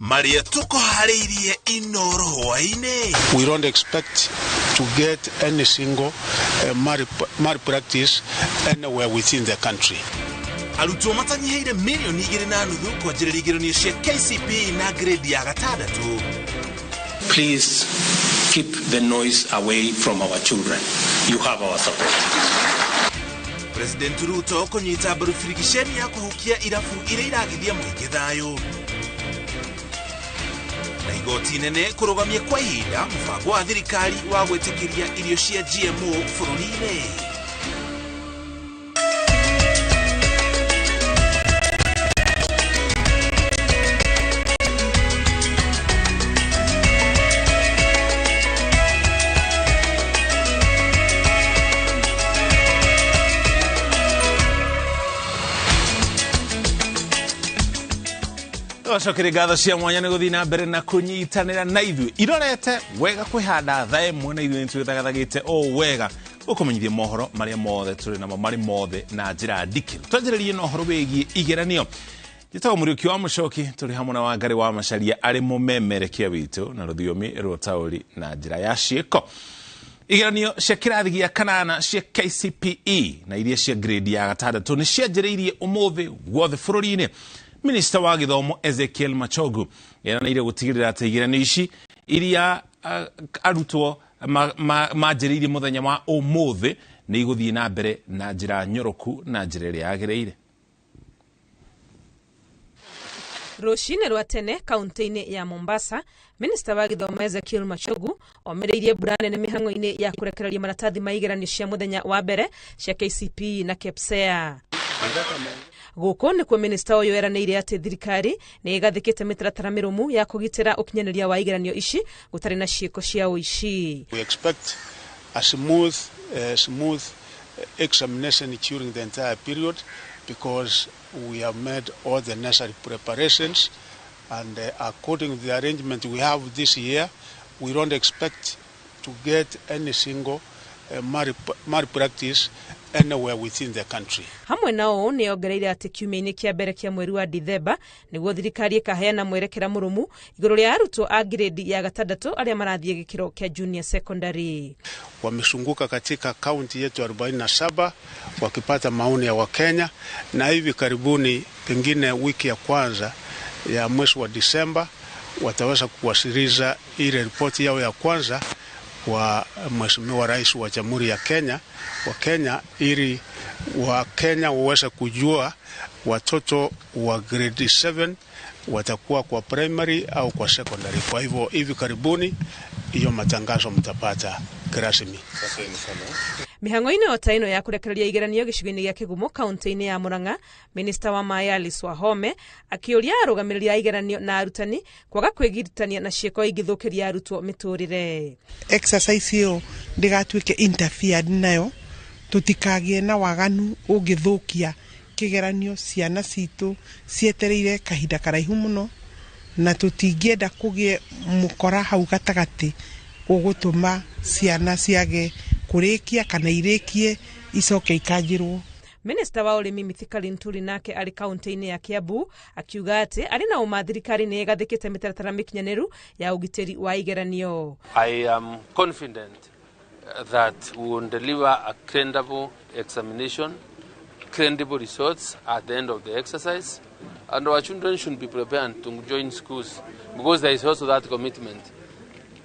Marĩa tũkũharĩirie Inoro hwaĩ-inĩ. We don't expect to get any single malpractice anywhere within the country. Arutwo matanyihĩire 2.5 mirioni kwanjĩrĩria igeranio cia KCPE na grade ya gatandatũ. Please keep the noise away from our children. You have our support. President Ruto kũnyita mbaru birigiceni ya kũhukia irabu iria iragithia mũingĩ thayũ. Na igoti inene kũrũgamia kwa ihinda mũbango wa thirikari wa gwĩtĩkĩria irio cia GMO bũrũri-inĩ. Twacokeria ngatho cia mwanya nĩ gũthiĩ na mbere na kũnyitanĩra na ithuĩ. Irorete wega kwĩhanda thaa ĩmwe na ithuĩ nĩtwĩthagathagĩte o wega gũkũmenyithia mohoro marĩa mothe tũrĩ namo marĩ mothe na njĩra ndikĩru. Twanjĩrĩrie na ũhoro wĩgiĩ igeranio. Njĩtagwo Mũriũki wa Mũcoki, tũrĩ hamwe na Wangari wa Macharia arĩ mũmemerekia witũ na rũthiomi rwa taũri na njĩra ya ciĩko. Igeranio cia kĩrathi gĩa kanana cia KCPE na iria cia grade ya gatandatũ nĩ cianjĩrĩirie ũmũthĩ guothe bũrũri-inĩ. Minista wa gĩthomo Ezekiel Machogu eranĩire gũtigĩrĩra atĩ igeranio ici iria arutwo manjĩrĩirie mũthenya wa ũmũthĩ nĩ igũthiĩ na mbere na njĩra nyoroku na njĩra ĩrĩa yagĩrĩire. Rũcinĩ rwa tene kaunti-inĩ ya Mombasa, Minista wa gĩthomo Ezekiel Machogu omĩrĩirie mbura nene mĩhang'o-inĩ ya kũrekereria maratathi ma igeranio cia mũthenya wa mbere cia KCPE na KPSEA. Gũkũ nĩkuo minista ũyũ eranĩire atĩ thirikari nĩ ĩgathĩkĩte mĩtaratara mĩrũmu ya kũgitĩra ũkinyanĩria wa igeranio ici gũtarĩ na ciĩko cia ũici. We expect a smooth examination during the entire period because we have made all the necessary preparations, and according to the arrangement we have this year, we don't expect to get any single malpractice anywhere within the country. Hamwe na ũũ nĩ ongereire atĩ kiumia-inĩ kĩa mbere kĩa mweri wa Dithemba nĩguo thirikari ĩkaheana mwerekera mũrũmu igũrũ rĩa arutwo a grade ya gatandatũ arĩa marathiĩ gĩkĩro kĩa junior secondary. Wamezunguka katika kaunti yetu 47 wakipata maoni ya Wakenya, na hivi karibuni pengine wiki ya kwanza ya mwezi wa Disemba wataweza kuwasilisha ile ripoti yao ya kwanza kwa Mheshimiwa Rais wa Jamhuri ya Kenya, wa Kenya, ili wa Kenya waweze kujua watoto wa grade 7 watakuwa kwa primary au kwa secondary. Kwa hivyo hivi karibuni hiyo matangazo mtapata rasmi. Mĩhang'o-inĩ o ta ĩno ya kũrekereria igeranio gĩcigo-inĩ gĩa Kĩgumo kaunti-inĩ ya Murang'a, Minista wa Maĩ Alice Wahome akĩũria arũgamĩrĩri a igeranio na arutani kwaga kwĩgiritania na ciĩko ingĩthũkĩria arutwo mĩtũrĩre. Exercise ĩyo ndĩgatuĩke interfered nayo, tũtikagĩe na waganu ũngĩthũkia kĩgeranio. Ciana citũ cietereire kahinda karaihu mũno, na tũtingĩenda kũgĩe mũkora hau gatagatĩ ũgũtũma ciana ciage kũrĩkia kana irĩkie icoke ikanjĩrwo. Minista wa ũrĩmi Mithika Linturi nake arĩ kaunti-inĩ ya Kiambu akiuga atĩ arĩ na ũma thirikari nĩ ĩgathĩkĩte mĩtaratara mĩkinyanĩru ya ũgitĩri wa igeranio. I am confident that we will deliver a credible examination, credible results at the end of the exercise, and our children should be prepared to join schools, because there is also that commitment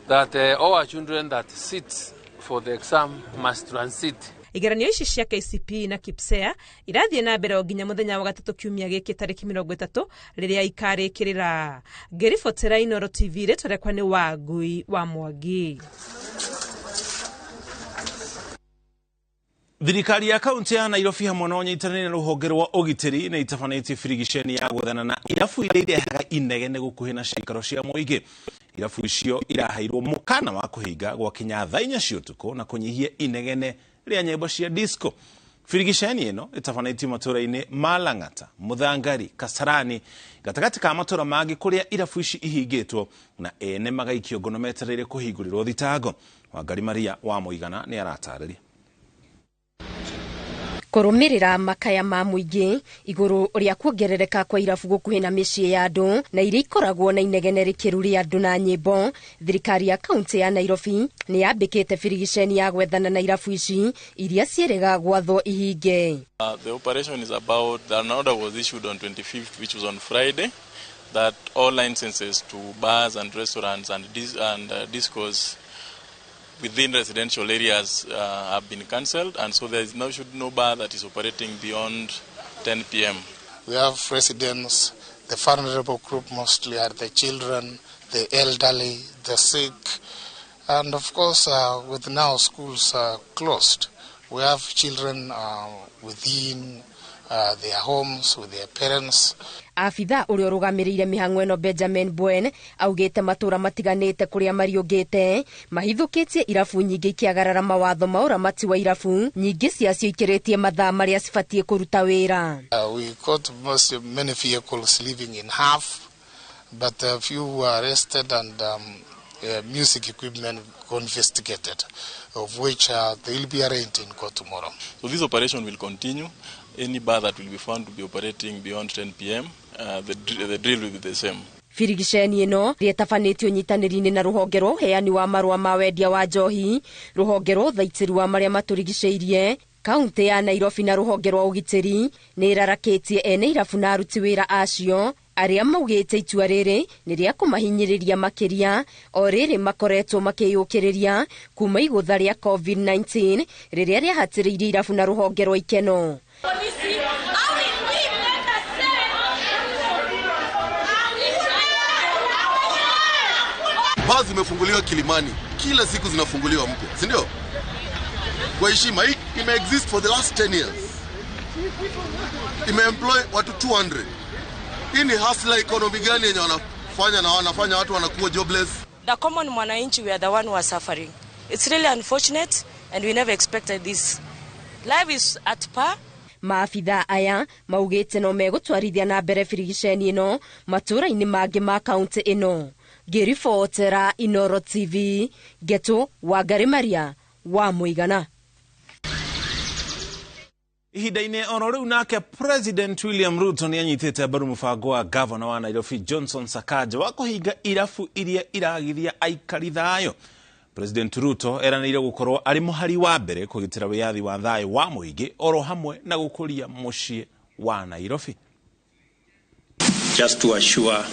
that all our children that sit for the exam must transit. Igeranio ici cia KCPE na KPSEA irathiĩ na mbere o nginya mũthenya wa gatatũ kiumia gĩkĩ tarĩki 30 rĩrĩa ikarĩkĩrĩra. Ngĩribotera Inooro TV, rĩtwa rĩakwa nĩ Wangui wa Mwangi. Thirikari ya kaunti ya Nairobi hamwe na ũnyitanĩri na rũhonge rwa ũgitĩri nĩ itabanĩtie birigiceni ya gwethana na irabu iria irehaga inegene gũkuhĩ na ciikaro cia mũingĩ. Irabu icio iraheirwo mũkana wa kũhinga gwakinya thaa inya cia ũtukũ na kũnyihia inegene rĩa nyĩmbo cia disco. Birigiceni ĩno ĩtabanĩtio matũra-inĩ ma Lang'ata, Mũthangari, Kasarani, gatagatĩ ka matũra mangĩ kũrĩa irabu ici ihingĩtwo na ene magaikio ngono metereire kũhingũrĩrwo thitango. Wangari Maria wa Mũigana nĩ aratarĩria. Kũrũmĩrĩra makaya ma mũingĩ igũrũ rĩa kuongerereka kwa irabu gũkuhĩ na mĩciĩ ya andũ na iria ikoragwo na inegene rĩkĩru rĩa andũ na nyĩmbo, thirikari ya kaunti ya Nairobi nĩ yambĩkĩte birigiceni ya gwethana na irabu ici iria ciĩrĩga gwathwo ihinge. The operation is about, an order was issued on 25th, which was on Friday, that all licenses to bars and restaurants and discos within residential areas have been cancelled, and so there is no bar that is operating beyond 10 p.m. We have residents, the vulnerable group mostly are the children, the elderly, the sick, and of course with now schools closed, we have children within their homes with their parents. Abitha ũrĩa ũrũgamĩrĩire mĩhang'o ĩno Benjamin Bwen augĩte matũra matiganĩte kũrĩa mariũngĩte mahithũkĩtie irabu nyingĩ ikĩagarara mawatho ma ũramati wa irabu nyingĩ ciacio ikĩrĩtie mathaa marĩa cibatiĩ kũruta wĩra. We caught many vehicles living in half, but a few were arrested and music equipment confiscated, of which they will be arraigned in court tomorrow. So this operation will continue. Any bar that will be found to be operating beyond 10 p.m., the drill will be the same. Birigiceni ĩno rĩetabanĩtio nyitanĩri-inĩ na rũhonge rwa ũheani wa marũa ma wendia wa njohi, rũhonge rwa ũthaitĩri wa marĩa matũrigicĩirie, kaunti ya Nairobi na rũhonge rwa ũgitĩri nĩ ĩrarakĩtie ene irabu na aruti wĩra acio arĩa maugĩte itua rĩrĩ nĩ rĩa kũmahinyĩrĩria makĩria o rĩrĩ makoretwo makĩyũkĩrĩria kuma igũtha rĩa COVID-19 rĩrĩa rĩahatĩrĩirie irabu na rũhonge rwa ikeno. Baa zimefunguliwa Kilimani, kila siku zinafunguliwa mpya, si ndio? Kwa heshima, hii ime exist for the last 10 years. Ime employ watu 200. Hii ni hustler economy gani yenye wanafanya na wanafanya watu wanakuwa jobless? The common mwananchi, we are the one who are suffering. It's really unfortunate and we never expected this. Life is at par. Maabitha aya maugĩte no megũtwarithia na mbere birigiceni ĩno matũra-inĩ mangĩ ma kaunti ĩno. Ngĩribotera Inoro TV, Geto Wangari Maria wa Mũigana. Ihinda-inĩ oro rĩu nake President William Ruto nĩ anyitĩte mbaru mũbango wa Governor wa Nairobi Johnson Sakaja wa kũhinga irabu iria iragithia aikari thayũ. President Ruto eranĩire gũkorwo arĩ mũhari wa mbere kũgitĩra wĩyathi wa thayũ wa mũingĩ oro hamwe na gũkũria mũciĩ wa Nairobi. Just to assure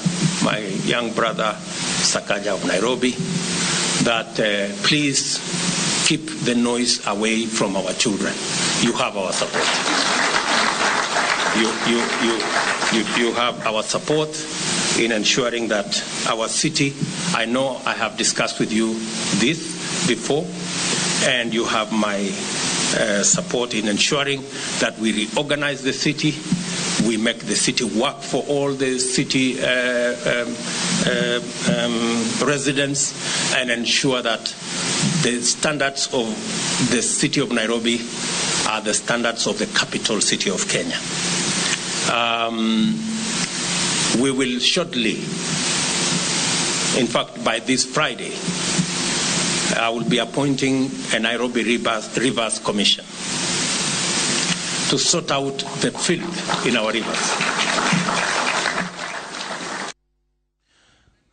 my young brother Sakaja of Nairobi that please keep the noise away from our children. You have our support. You have our support in ensuring that our city, I know I have discussed with you this before, and you have my support in ensuring that we reorganize the city, we make the city work for all the city residents, and ensure that the standards of the city of Nairobi are the standards of the capital city of Kenya. We will shortly, in fact by this Friday, I will be appointing a Nairobi Rivers Commission to sort out the filth in our rivers.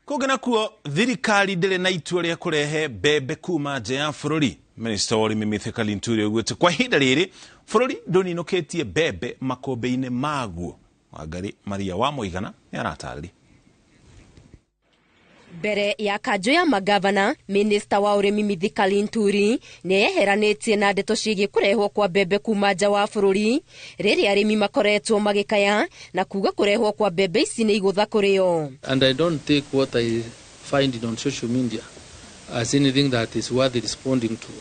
Kũngĩ nakuo thirikari ndĩrĩ na itua rĩa kũrehe mbembe kuma nja ya bũrũri. Minista wa ũrĩmi Mithika Linturi augĩte kwa ihinda rĩrĩ bũrũri ndũninũkĩtie mbembe makũmbĩ-inĩ maguo. Wangari Maria wa Mũigana nĩ aratarĩria. Mbere ya kanjũ ya magavana, minista wa ũrĩmi Mithika Linturi nĩ eheranĩtie na ndeto ciĩgiĩ kũrehwo kwa mbembe kuma nja wa bũrũri rĩrĩa arĩmi makoretwo magĩkaya na kuga kũrehwo kwa mbembe ici nĩ igũtha kũrĩo. And I don't take what I find on social media as anything that is worth responding to,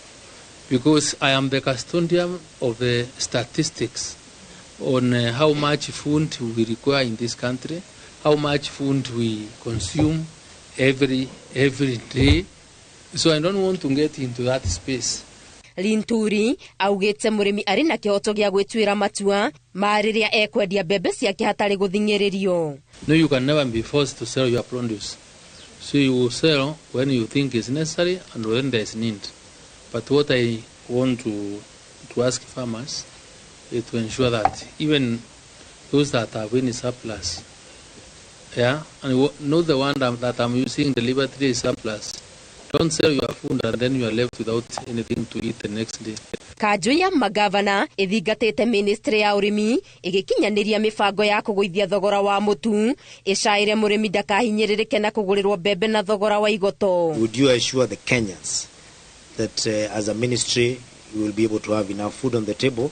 because I am the custodian of the statistics on how much food we require in this country, how much food we consume every day. So I don't want to get into that space. Linturi augĩte mũrĩmi arĩ na kĩhoto gĩa gwĩtuĩra matua ma rĩrĩa ekwendia mbembe ciake hatarĩ gũthing'ĩrĩrio. No, you can never be forced to sell your produce. So you will sell when you think is necessary and when there is need. But what I want to ask farmers is to ensure that even those that have any surplus, yeah, and not the one that I'm using deliberately is surplus. Don't sell your food and then you are left without anything to eat the next day. Kanjũ ya magavana ĩthingatĩte ministry ya ũrĩmi ĩgĩkinyanĩria mĩbango ya kũgũithia thogora wa mũtu, ĩcaĩre mũrĩmi ndakahinyĩrĩrĩke na kũgũrĩrwo mbembe na thogora wa igoto. Would you assure the Kenyans that as a ministry you will be able to have enough food on the table?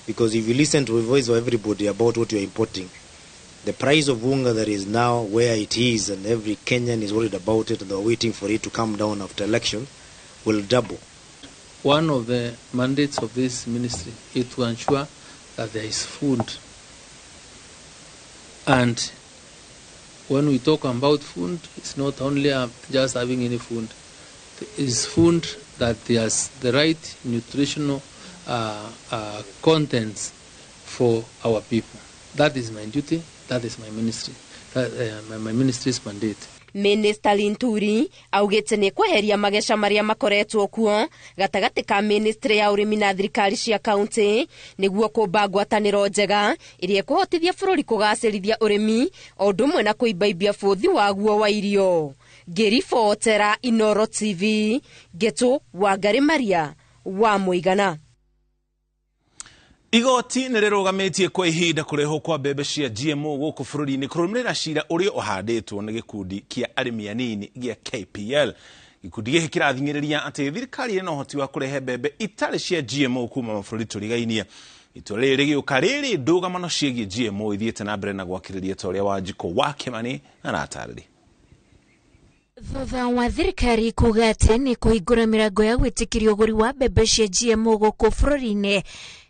Because if you listen to the voice of everybody about what you are importing, the price of unga that is now where it is, and every Kenyan is worried about it and they're waiting for it to come down after election, will double. One of the mandates of this ministry is to ensure that there is food. And when we talk about food, it's not only just having any food. It's food that has the right nutritional contents for our people. That is my duty. That is my ministry. That, my ministry's mandate. Minister Linturi augĩte nĩ kweheria mageca marĩa makoretwo kuo gatagatĩ ka ministry ya ũrĩmi na thirikari cia kaunti nĩguo kũmba ngwatanĩro njega ĩrĩa ĩkũhotithia bũrũri kũgacĩrithia ũrĩmi o ũndũ ũmwe na kũimbaimbia bũthi waguo wa irio. Ngĩribotera Inoro TV, Ngetu Wangari Maria wa Mũigana. Igoti nĩ rĩrũgamĩtie kwa ihinda kũrehwo kwa mbembe cia GMO gũkũ bũrũri-inĩ kũrũmĩrĩra cira ũrĩa ũhandĩtwo nĩ gĩkundi kĩa arĩmi anini gĩa KPL. Gĩkundi gĩkĩ kĩrathing'ĩrĩria atĩ thirikari ĩna ũhoti wa kũrehe mbembe itarĩ cia GMO kuma mabũrũri tũrigainie. Itua rĩrĩ rĩgĩũka rĩrĩ ndũgamano ciĩgiĩ GMO ithiĩte na mbere na gwakĩrĩria ta ũrĩa Wanjikũ wa Kĩmani aratarĩria. Thutha wa thirikari kuga atĩ nĩ kũhingũra mĩrango ya gwĩtĩkĩria ũgũri wa mbembe cia GMO gũkũ bũrũri-inĩ,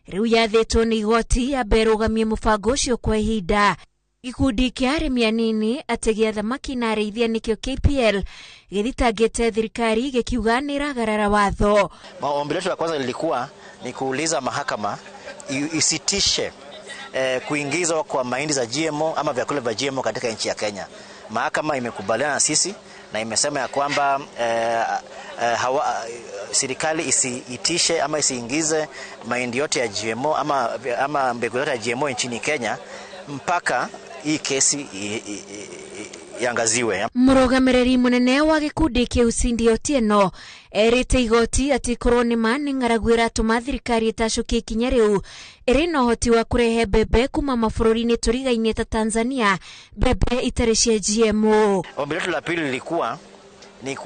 rĩu yathĩtwo nĩ igoti yambe ĩrũgamie mũbango ũcio kwa ihinda. Gĩkundi kĩa arĩmi anini ategi a thamaki na arĩithia nĩkĩo KPL gĩthitangĩte thirikari gĩkiuga nĩ ĩragarara watho. Maombi letu la kwanza lilikuwa ni kuuliza mahakama isitishe kuingizwa kwa mahindi za GMO ama vyakula vya GMO katika nchi ya Kenya. Mahakama imekubaliana na sisi na imesema ya kwamba serikali isiitishe ama isiingize mahindi yote ya GMO ama mbegu yote ya GMO nchini Kenya mpaka hii kesi iangaziwe. Mũrũgamĩrĩri mũnene wa gĩkundi kĩu Cindy Otieno erĩte igoti atĩ korwo nĩ ma nĩ ng'aragu ĩratũma thirikari ĩtacũkie ikinya rĩu, ĩrĩ na ũhoti wa kũrehe mbembe kuma mabũrũri-inĩ tũrigainie ta Tanzania, mbembe itarĩ cia GMO. Ombi letu la pili lilikuwa ni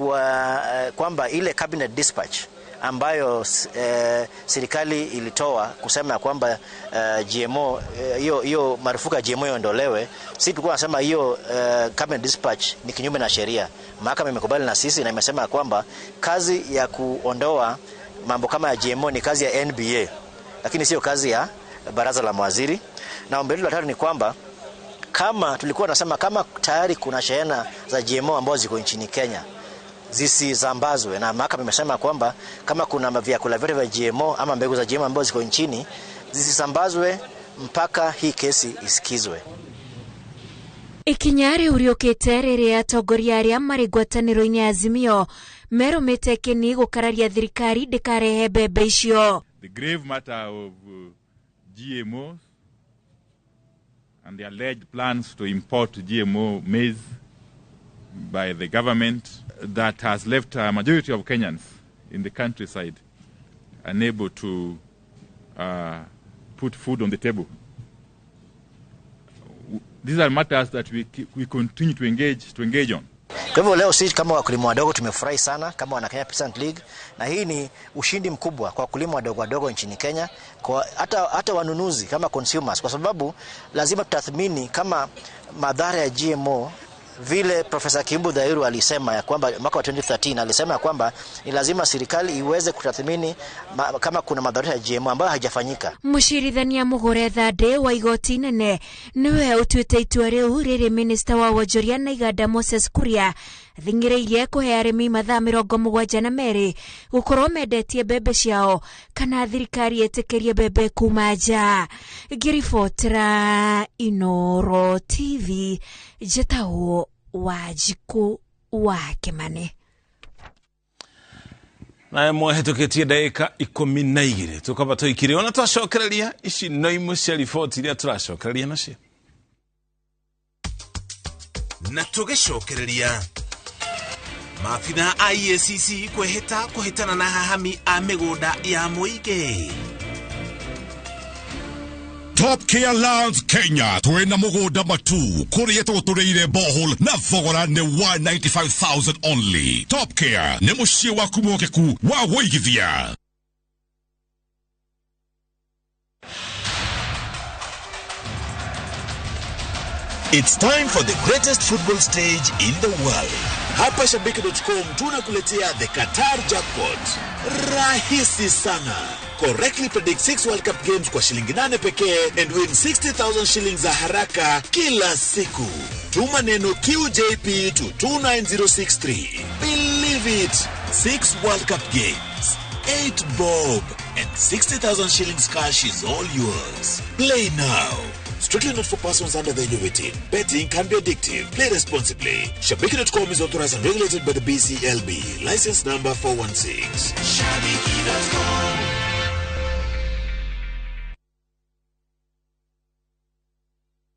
kwamba ile cabinet dispatch ambayo serikali ilitoa kusema ya kwamba GMO hiyo marufuku ya GMO iondolewe, sisi tulikuwa tunasema hiyo cabinet dispatch ni kinyume na sheria. Mahakama imekubali na sisi na imesema kwamba kazi ya kuondoa mambo kama ya GMO ni kazi ya NBA, lakini sio kazi ya baraza la mawaziri. Na ombi la tatu ni kwamba kama tulikuwa tunasema kama tayari kuna shehena za GMO ambazo ziko nchini Kenya zisizambazwe, na mahakama imesema kwamba kama kuna vyakula vyote vya GMO ama mbegu za GMO ambazo ziko nchini zisisambazwe mpaka hii kesi isikizwe. Ikinya rĩu rĩũkĩte rĩrĩa atongoria arĩa marĩ ngwatanĩro-inĩ ya Azimio merũmĩte kĩni gũkararia thirikari ndĩkarehe mbembe icio. The grave matter of GMOs and the alleged plans to import GMO maize by the government that has left a majority of Kenyans in the countryside unable to put food on the table. These are matters that we continue to engage on. Kwa hivyo leo sisi kama wakulima wadogo tumefurahi sana kama wana Kenya Peasant League, na hii ni ushindi mkubwa kwa wakulima wadogo wadogo nchini Kenya, kwa hata wanunuzi kama consumers, kwa sababu lazima tutathmini kama madhara ya GMO vile Profesa Kimbu Dhairu alisema ya kwamba mwaka wa 2013 alisema ya kwamba ni lazima serikali iweze kutathmini kama kuna madhara ya GMO ambayo haijafanyika. Mũcirithania Mugure Thande wa igoti nene niwe ũtuĩte itua rĩu rĩrĩ minista wa wonjoria na iganda Moses Kuria athing'ĩrĩirie kũhe arĩmi mathaa 72 gũkorwo mendetie mbembe ciao kana thirikari ĩtĩkĩrie mbembe kuma nja. Ngĩribotera Inoro TV, njĩtagwo Wanjikũ wa Kĩmani. Na ĩmwe hĩtũkĩtie ndagĩka 12 tũkaba tũikire ona twacokereria ici no imwe cia riboti iria tũracokereria nacio. Na tũgĩcokereria maabitha a EACC kwĩhĩta kũhĩtana na hahami a mĩgũnda ya mũingĩ. Top Care Lands Kenya twina mugunda matu kuria tuguturiire borehole na thogora ni 195,000 only. Top Care ni muciĩ waku mwokeku wa wũigithia. It's time for the greatest football stage in the world. Hapa Shabiki.com tunakuletea the Qatar Jackpot. Rahisi sana. Correctly predict 6 World Cup games kwa shilingi 8 pekee and win 60,000 shillings za haraka kila siku. Tuma neno QJP to 29063. Believe it. 6 World Cup games, 8 bob and 60,000 shillings cash is all yours. Play now. Strictly not for persons under the age of 18. Betting can be addictive. Play responsibly. Shabiki.com is authorized and regulated by the BCLB. License number 416. Shabiki.com.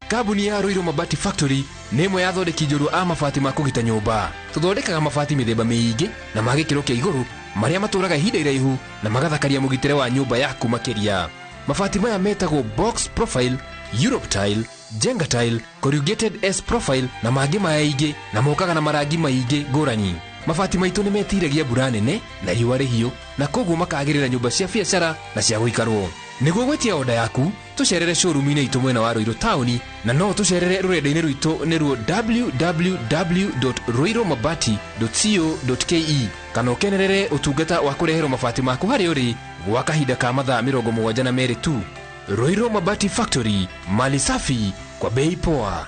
Kambuni ya Ruiru Mabati Factory nĩ ĩmwe ya athondeki njorua a mabati ma kũgita nyũmba. Tũthondekaga mabati mĩthemba mĩingĩ na ma gĩkĩro kĩa igũrũ marĩa matũraga ihinda iraihu na magathakaria mũgitĩre wa nyũmba yaku makĩria. Mabati maya metagwo box profile, Europe tile, Jenga tile, corrugated S profile na mangĩ maingĩ na mokaga na marangi maingĩ ngũrani. Mabati maitũ nĩ metiragia mbura nene na riũa rĩhiũ na koguo makagĩrĩra nyũmba cia biacara na cia gũikarwo. Nĩguo gwĩtia oda yaku tũcerere showroom-inĩ itũ mwena wa Ruiru taũni na no tũcerere rũrenda-inĩ rwitũ nĩruo www.ruirumabati.co.ke kana ũkenerere ũtungata wa kũreherwo mabati maku harĩa ũrĩ gwa kahinda ka mathaa 72 tu. Ruiru Mabati Factory, mali safi kwa bei poa.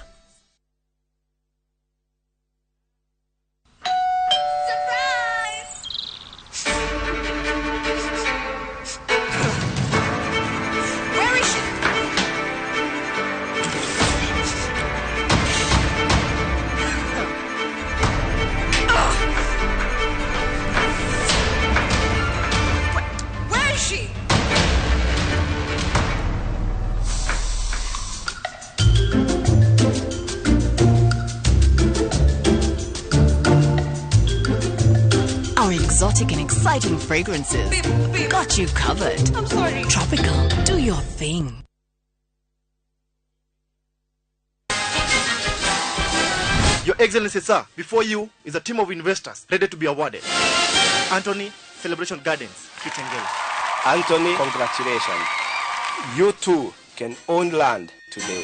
Exotic and exciting fragrances. Beep, beep. Got you covered. I'm sorry. Tropical, do your thing. Your Excellency, sir, before you is a team of investors ready to be awarded. Anthony, Celebration Gardens, Kitengela. Anthony, congratulations. You too can own land today.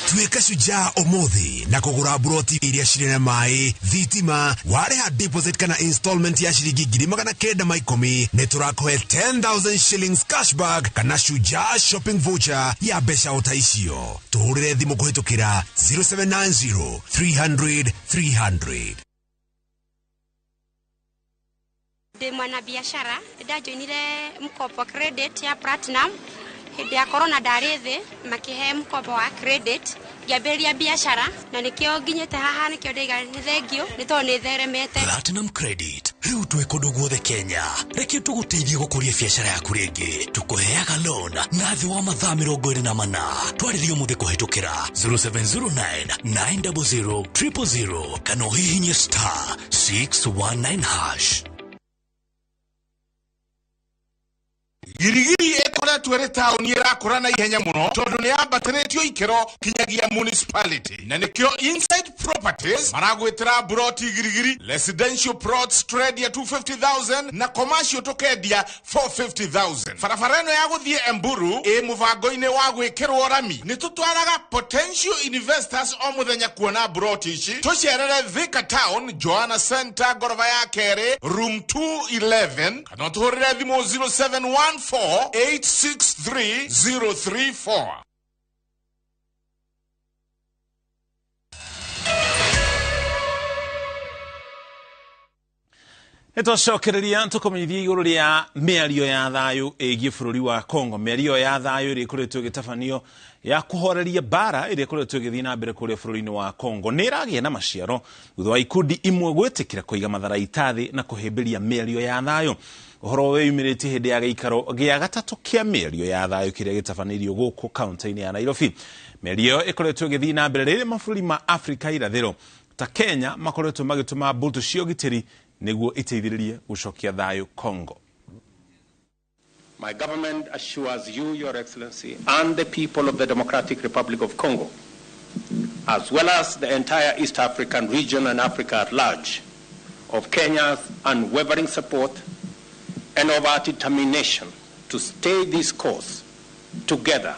Tuĩka shujaa ũmũthĩ na kũgũra buroti iria cirĩ na maĩ, thitima, warĩha deposit kana installment ya shilingi 910 nĩ tũrakũhe 10,000 shillings cashback kana shujaa shopping voucher ya mbeca o ta icio. Tũhũrĩre thimũ kũhĩtũkĩra 0790 300 300. Ndĩ mwanabiashara, ndajoinire mkopo credit ya Platinum. Hĩndĩ ya corona ndarĩ thĩ makĩhe mkopo wa credit ngĩambĩrĩria biacara na nĩkĩo nginyĩte haha nĩkĩo ndaiga nĩ thengio nĩ tondũ nĩ theremete. Platinum Credit rĩu twĩ kũndũ guothe Kenya, reke tũgũteithie gũkũria biacara yaku rĩngĩ. Tũkũheaga loan na thĩ wa mathaa 24. Twarĩrie ũmũthĩ kũhĩtũkĩra 0709 900 000 kana ũhihinye star 619 hash. Girigiri ĩkoretwo ĩrĩ taũni ĩrakũra na ihenya mũno tondũ nĩ yambatĩrĩtio ikĩro kinyagia municipality na nĩkĩo Inside Properties maragwĩtĩra buroti Girigiri residential plots tũrendia 250,000 na commercial tũkendia 450,000. Barabara ĩno ya gũthiĩ Emburu ĩ mũbango-inĩ wa gwĩkĩrwo rami. Nĩ tũtwaraga potential investors o mũthenya kuona buroti ici. Tũcerere Thika Town, Joanna Center, ngoroba ya kerĩ, room 211 kana ũtũhũrĩre thimũ 0714 863 034. Nĩtwacokereria tũkũmenyithia igũrũ rĩa mĩario ya thayũ ĩgiĩ bũrũri wa Congo. Mĩario ya thayũ ĩrĩa ĩkoretwo ĩgĩtabanio ya kũhoreria mbara ĩrĩa ĩkoretwo ĩgĩthiĩ na mbere kũrĩa bũrũri-inĩ wa Congo nĩ ĩragĩa na maciaro thutha wa ikundi imwe gwĩtĩkĩra kũiga matharaita thĩ na kũhĩmbĩria mĩario ya thayũ. Ũhoro wĩyumĩrĩtie hĩndĩ ya gĩikaro gĩa gatatũ kĩa mĩario ya thayũ kĩrĩa gĩtabanĩirio gũkũ kaunti-inĩ ya Nairobi. Mĩario ĩyo ĩkoretwo ĩgĩthiĩ na mbere rĩrĩa mabũrũri ma Afrika irathĩro ta Kenya makoretwo magĩtũma mbũtũ cia ũgitĩri nĩguo iteithĩrĩrie gũcokia thayũ Congo. My government assures you, Your Excellency, and the people of the Democratic Republic of Congo, as well as the entire East African region and Africa at large, of Kenya's unwavering support and of our determination to stay this course together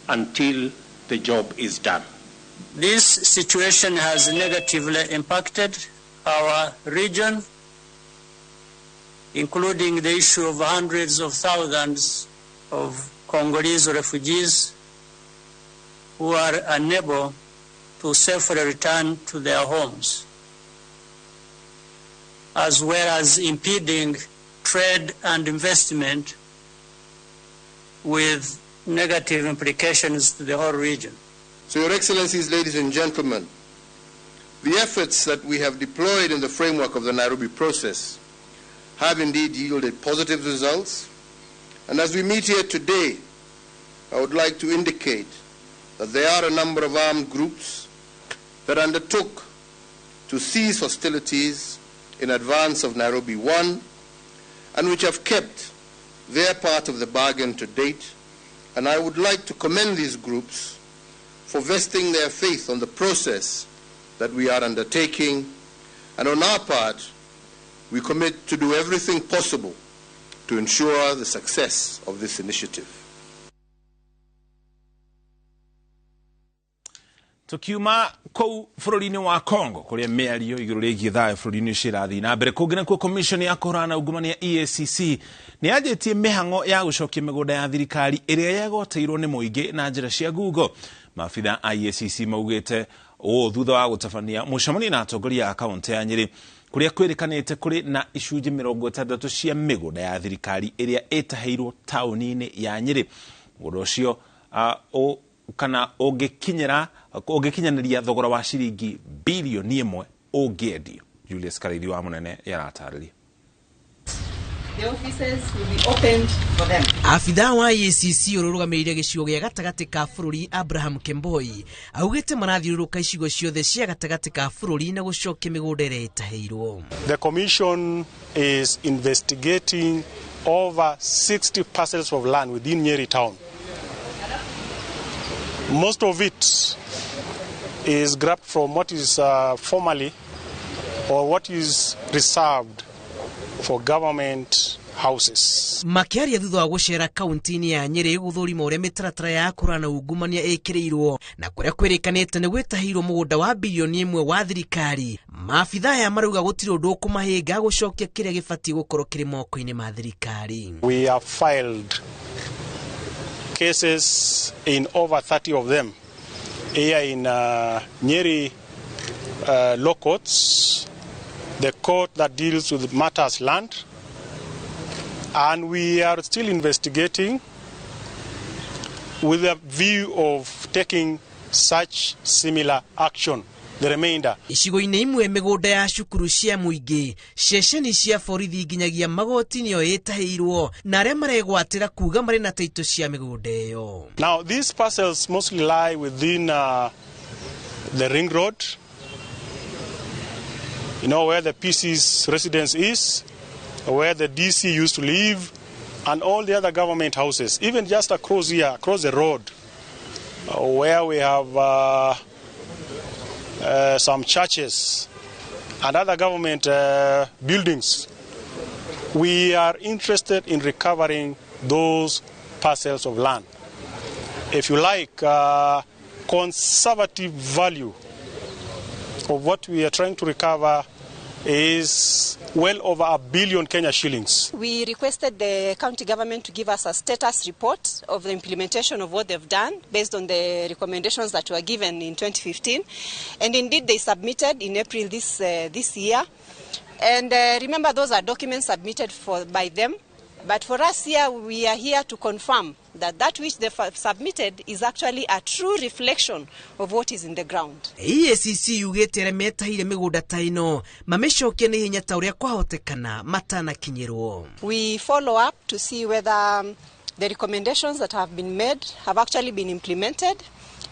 until the job is done. This situation has negatively impacted our region, including the issue of hundreds of thousands of Congolese refugees who are unable to safely return to their homes, as well as impeding trade and investment with negative implications to the whole region. So, Your Excellencies, ladies and gentlemen, the efforts that we have deployed in the framework of the Nairobi process have indeed yielded positive results. And as we meet here today, I would like to indicate that there are a number of armed groups that undertook to cease hostilities in advance of Nairobi 1 and which have kept their part of the bargain to date. And I would like to commend these groups for vesting their faith on the process that we are undertaking, and on our part, we commit to do everything possible to ensure the success of this initiative. Tukiuma kũu bũrũri-inĩ wa Congo kũrĩa mĩario igũrũ rĩgiĩ thayũ bũrũri-inĩ ũcio ĩrathiĩ na mbere. Kũngĩ nakuo commission ya kũhũrana na ungumania EACC nĩ yanjĩtie mĩhang'o ya gũcokia mĩgũnda ya thirikari ĩrĩa yegoteirwo nĩ mũingĩ na njĩra cia ngungo. Maabitha a EACC maugĩte ũũ thutha wa gũtabania mũcemanio na atongoria a kaũntĩ ya Nyĩrĩ kũrĩa kwĩrĩkanĩte kũrĩ na icunjĩ 60 cia mĩgũnda ya thirikari ĩrĩa ĩtahĩirwo taũni-inĩ ya Nyĩrĩ. Mũgũnda ũcio kana ũngĩkinyanĩria thogora wa ciringi bilioni 1 ũngĩendio. Julius Karaithi wa Mũnene yaratarĩria. The offices will be opened for them. Abithaa wa EACC ũrũgamĩrĩire gĩcigo gĩa gatagatĩ ka bũrũri Abraham Kemboi augĩte marathiũrũrũka icigo ciothe cia gatagatĩ ka bũrũri na gũcokia mĩgũnda ĩrĩa ĩtahĩirwo. The commission is investigating over 60 parcels of land within Nyeri town. Most of it is grabbed from what is formerly or what is reserved for government houses. Makiaria thutha wa gũcera kaunti-inĩ ya Nyĩrĩ gũthũrima ũrĩa mĩtaratara ya kũrũa na ungumania ĩkĩrĩirwo na kũrĩa kwĩrĩkanĩte nĩ gwĩtahĩirwo mũgũnda wa bilioni 1 wa thirikari. Maabitha aya marauga gũtirĩ ũndũ ũkũmahĩnga gũcokia kĩrĩa gĩbatiĩ gũkorwo kĩrĩ moko-inĩ ma thirikari. We have filed cases in over 30 of them here in Nyeri law courts, the court that deals with matters land, and we are still investigating with a view of taking such similar action. The remainder. Icigo-inĩ imwe mĩgũnda ya cukuru cia mũingĩ, ceceni cia borithi nginyagia magoti nĩyo ĩtahĩirwo na arĩa maregwatĩra kuga marĩ na taitũ cia mĩgũnda ĩyo. Now these parcels mostly lie within the ring road, you know, where the PC's residence is, where the DC used to live, and all the other government houses, even just across here, across the road, where we have some churches and other government buildings. We are interested in recovering those parcels of land. If you like, conservative value of what we are trying to recover is well over 1 billion Kenya shillings. We requested the county government to give us a status report of the implementation of what they've done based on the recommendations that were given in 2015. And indeed they submitted in April this year. And remember, those are documents submitted by them. But for us here, we are here to confirm that that which they submitted is actually a true reflection of what is in the ground. EACC yugĩte arĩa metahire mĩgũnda ta ĩno mamĩcokie na ihenya ta ũrĩa kwahotekana matanakinyĩrwo. We follow up to see whether the recommendations that have been made have actually been implemented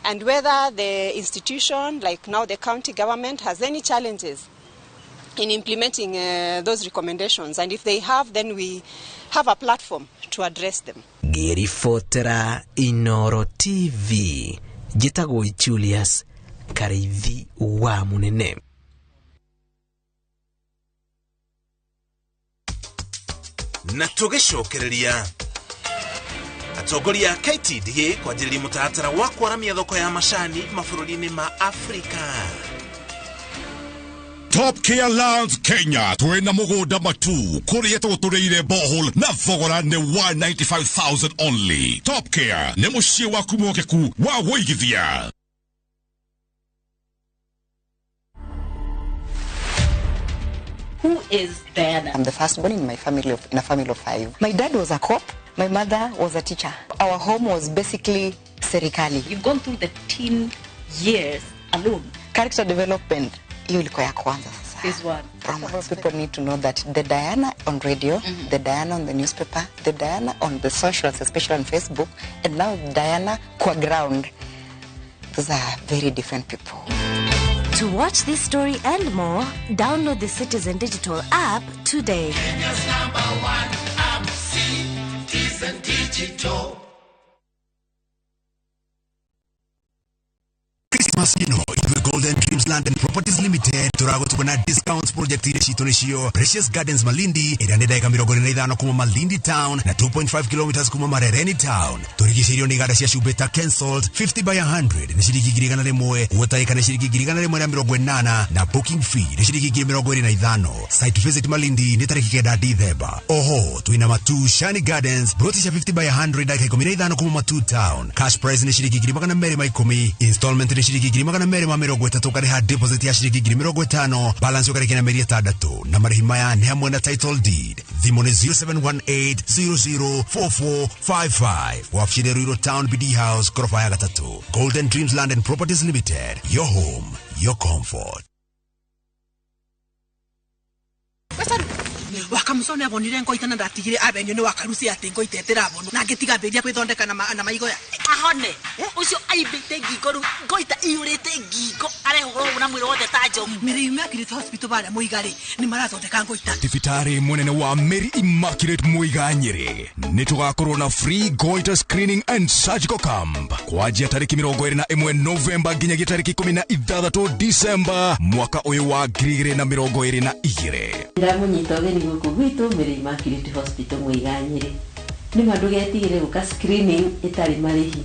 and whether the institution, like now the county government, has any challenges in implementing those recommendations. And if they have, then we have a platform to address them. Ngĩribotera Inoro TV, njĩtagwo Julius Kariithi wa Munene. Na tũgĩcokereria atongoria a KTDA kwanjĩrĩria mũtaratara wa kwaramia thoko ya macani mabũrũri-inĩ ma Afrika. Top Care Lands Kenya twina mugunda matu kuria tugutureire borehole na thogora ni 195,000 only. Top Care ni muciĩ waku mwokeku wa gũigithia. Who is Diana? I'm the firstborn in my family in a family of 5. My dad was a cop. My mother was a teacher. Our home was basically serikali. You've gone through the teen years alone. Character development. Hiyo ilikuwa ya kwanza sasa. This one. Romance. People need to know that the Diana on radio, the Diana on the newspaper, the Diana on the socials, especially on Facebook, and now Diana kwa ground. Those are very different people. To watch this story and more, download the Citizen Digital app today. Kenya's #1 app, Citizen Digital. Christmas ino ithuĩ Golden Dreams Land and Properties Limited tũragũtũma na discounts project iria citũ nĩcio Precious Gardens Malindi ĩrĩa nĩ ndagĩka 45 kuma Malindi Town na 2.5 kilometers kuma Marereni Town. Tũrigicĩirio nĩ iganda cia cumbĩ ta Kensalt 50 by 100 nĩ ciringi 100,000, Water nĩ ciringi 180 na booking fee nĩ ciringi 25. Site visit Malindi nĩ tarĩki 9 Dithemba. Oho twĩna Matu Shani Gardens broti cia 50 by 100 ndagĩka 15 kuma Matu Town. Cash price nĩ ciringi 210, installment nĩ ciringi 230, ũkarĩha deposit ya ciringi 50,000, balance ũkarĩkia na mĩeri 6, na marĩhi maya nĩ hamwe na title deed. Thimũ nĩ 0718004455. Wabici nĩ Ruiru Town BD House, ghorofa ya 3. Golden Dreams Land and Properties Limited, your home, your comfort. Wakamusone abonire ngoita na ndatigire abenio ni wakarusi ati ngoita itirabonwo na ngitiga mbiria kwithondeka na maigoya ahone ucio aimbite ngingo riu ngoita iyurite ngingo arehũgũrwo na mwĩrĩ wothe ta njogu. Mary Immaculate Hospital baria Muiga ri ni marathondeka ngoita. Thibitarĩ mũnene wa Mary Immaculate Muiga Nyĩrĩ nĩ tũgakorwo na free goiter screening and surgical camp kwanjia tarĩki 21 Novemba nginyagia tarĩki 16 December mwaka ũyũ wa 2022. Ndamũnyita ũgeni gũkũ gwitũ Mary Immaculate Hospital Muiga Nyĩrĩ. Nĩ ma ndũgetigĩre gũka screening ĩtarĩ marĩhi.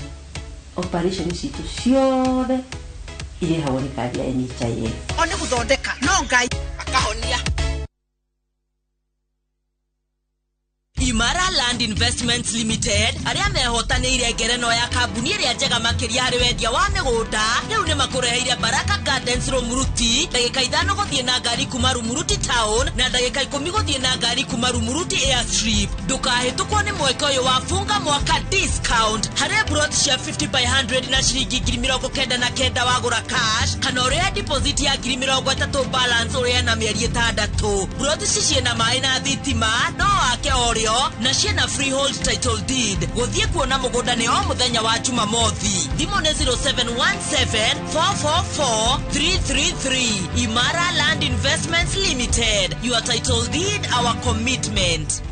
Operation citũ ciothe irĩhagwo nĩ kandi ya NHIF. O nĩ gũthondeka no Ngai akahonia. Imara Land Investments Limited arĩa mehotanĩire ngereno ya kambuni ĩrĩa njega makĩria harĩ wendia wa mĩgũnda rĩu nĩ makũreheire Baraka Gardens Rumuruti ndagĩka 5 gũthiĩ na ngari kuma Rumuruti Town na ndagĩka 10 gũthiĩ na ngari kuma Rumuruti Airstrip. Ndũkahĩtũkwo nĩ mweke ũyũ wa funga mwaka discount harĩ plot cia 50 by 100 na ciringi 99,000 wagũra cash kana ũrĩhe deposit ya 30,000 balance ũrĩhe na mĩeri 6. Plot ici ciĩna maĩ na thitima no wake orĩo na ciĩna freehold title deed. Gũthiĩ kuona mũgũnda nĩ o mũthenya wa Jumamothi. Thimũ nĩ 0717444333. Imara Land Investments Limited, your title deed, our commitment.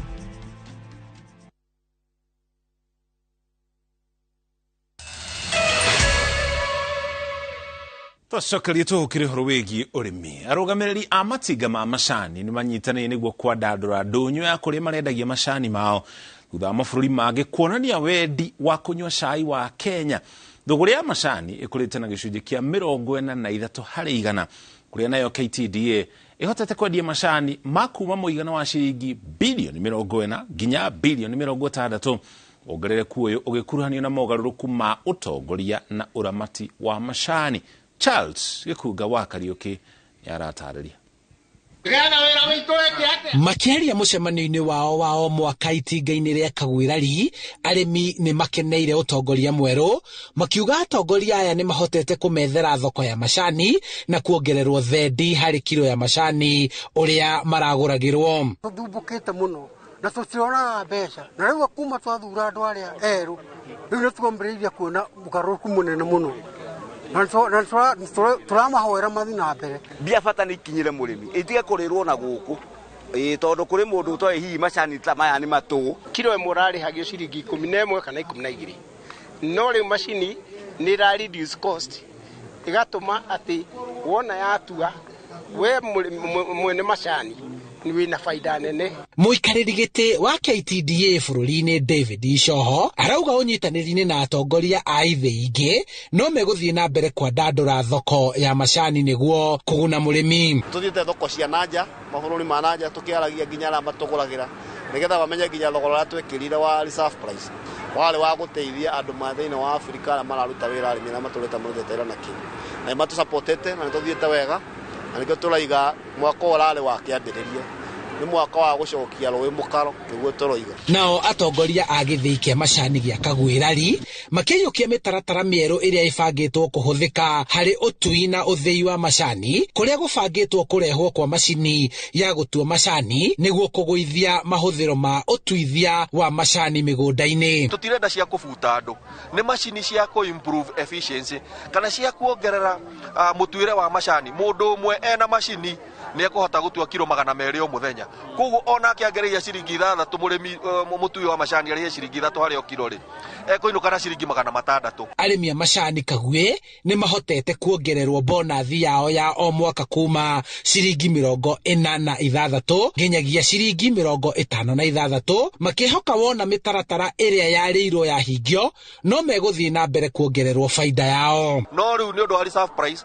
Twacokerie tũhũkĩre ũhoro wĩgiĩ ũrĩmi. Arũgamĩrĩri a matinga ma macani nĩ manyitanĩire nĩguo kwandandũra ndũnyũ ya kũrĩa marendagia macani mao thutha wa mabũrũri mangĩ kuonania wendi wa kũnyua cai wa Kenya. Thũgũrĩ ya macani ĩkũrĩte na gĩcunjĩ kĩa 43 harĩ igana kũrĩa nayo KTDA ĩhotete kwendia macani ma kuma mũigana wa ciringi bilioni 40 nginya bilioni 60. Wongerereku ũyũ ũgĩkuruhanio na mogarũrũku ma ũtongoria na ũramati wa macani. Charles Gĩkunga wa Kariũki nĩaratarĩria. Gana wĩra witũ Makĩaria mũcemanio-inĩ wao wa o mwaka itinga-inĩ rĩa Kagwirari, arĩmi nĩ makeneire ũtongoria mwerũ, makiuga atongoria aya nĩ mahotete kũmethera thoko ya macani na kuongererwo thendi harĩ kiro ya macani ũrĩa maragũragĩrwo. Tũthumbũkĩte mũno na tũtionaga mbeca, na rĩu kuma twathura andũ arĩa erũ, rĩu nĩ twambĩrĩirie kuona mũgarũrũku mũnene mũno na tũramahoera mathiĩ na mbere. Mbia bata nĩ ikinyĩre mũrĩmi, itige kũrĩrwo na gũkũ. Tondu kuri mundu utoe hihi macani ta maya ni matu kiro ĩmwe ũrarĩhagio ciringi 11 kana 12, no rĩu macini nĩ ĩra reduce cost ĩgatũma atĩ wona yatua we mwene macani wĩna faida nene. Mũikarĩri gĩtĩ wa KTDA bũrũri-inĩ David Icoho arauga ũnyitanĩri-inĩ na atongoria a ithĩ ingĩ no megũthiĩ na mbere kwandandũra thoko ya macani nĩguo kũguna mũrĩmi. Tũthiĩte thoko cia nanja, mabũrũri ma nanja, tũkĩaragia nginya arĩa matũgũragĩra nĩgetha mamenye nginya thogora ũrĩa twekĩrire wa reserve price warĩ wa gũteithia andũ ma thĩinĩ wa Afrika arĩa mararuta wĩra, arĩmi arĩa matũrĩte mũrĩte na kĩu, na nĩ matũsupportete na nĩ tũthiĩte wega, na nĩkĩo tũraiga mwaka ũrarĩ wa kĩambĩrĩria nĩ mwaka wa gũcokia rũĩ mũkaro nĩguo tũroiga. Nao atongoria a gĩthĩi kĩa macani gĩa Kagwirari makĩiyũkia mĩtaratara mĩerũ ĩrĩa ĩbangĩtwo kũhũthĩka harĩ ũtui na ũthĩi wa macani, kũrĩa gũbangĩtwo kũrehwo kwa macini ya gũtua macani nĩguo kũgũithia mahũthĩro ma ũtuithia wa macani mĩgũnda-inĩ. Tũtirenda cia kũbuta andũ, nĩ macini cia kũ improve efficiency kana cia kuongerera mũtuĩre wa macani. Mũndũ ũmwe ena macini nĩ ekũhota gũtua kiro 200 o mũthenya, koguo onake angĩrĩhia ciringi 6 mũrĩmi mũtui wa macani arĩhe ciringi 3 harĩ o kiro rĩ, ekũinũka na ciringi 600. Arĩmi a macani Kagwĩ nĩ mahotete kuongererwo bonathi yao ya o mwaka kuma ciringi 46 nginyagia ciringi 56, makĩhoka wona mĩtaratara ĩrĩa yarĩirwo yahingio no megũthiĩ na mbere kuongererwo faida yao. No rĩu nĩ ũndũ wa reserve price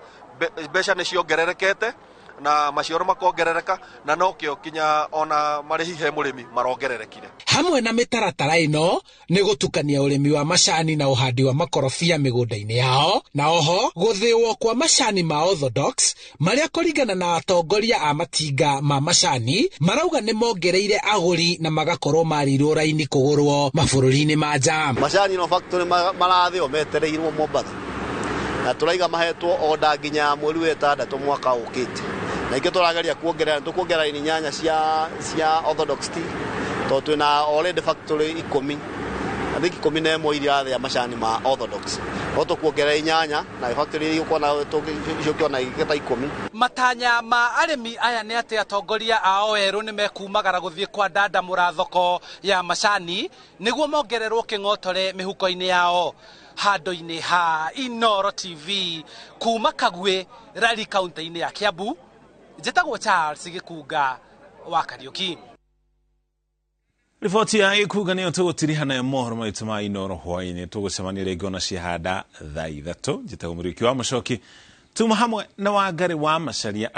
mbeca nĩ ciongererekete na maciaro makongerereka, na nokĩo kinya ona marĩhi he mũrĩmi marongererekire. Hamwe na mĩtaratara ĩno nĩ gũtukania ũrĩmi wa macani na ũhandi wa makorobia mĩgũnda-inĩ yao, na oho gũthĩwo kwa macani ma orthodox marĩa kũringana na atongoria a matinga ma macani marauga nĩ mongereire agũri na magakorwo marĩirwo raini kũgũrwo mabũrũri-inĩ ma nja. Macani no factory marathĩo metereirwo Mombatha, na tũraiga mahetwo order nginya mweri wa 6 mwaka ũkĩte, na ikĩ tũrageria kuongerera, tũkuongerera ini 8 cia orthodox tea tondũ twĩna already factory 10, I think 11 iria irathĩa macani ma orthodox, no tũkuongerera 8 na factory igũkorwo na icio igĩta 10. Matanya ma arĩmi aya nĩ atĩ atongoria ao erũ nĩ mekumagara gũthiĩ kwandandamũra thoko ya macani nĩguo mongererwo kĩng'otore mĩhuko-inĩ yao. Handũ-inĩ ha Inooro TV kuma Kagwĩ Rari kaunti-inĩ ya Kiambu, njĩtagwo Charles Gĩkunga wa Kariũki. Riboti ya Gĩkunga nĩyo tũgũtiriha nayo mohoro maitũ ma Inooro hwaĩ-inĩ. Tũgũcemania rĩngĩ ona ciahanda thaa 3. Njĩtagwo Mũriũki wa Mũcoki, tuma hamwe na Wangari wa Macharia.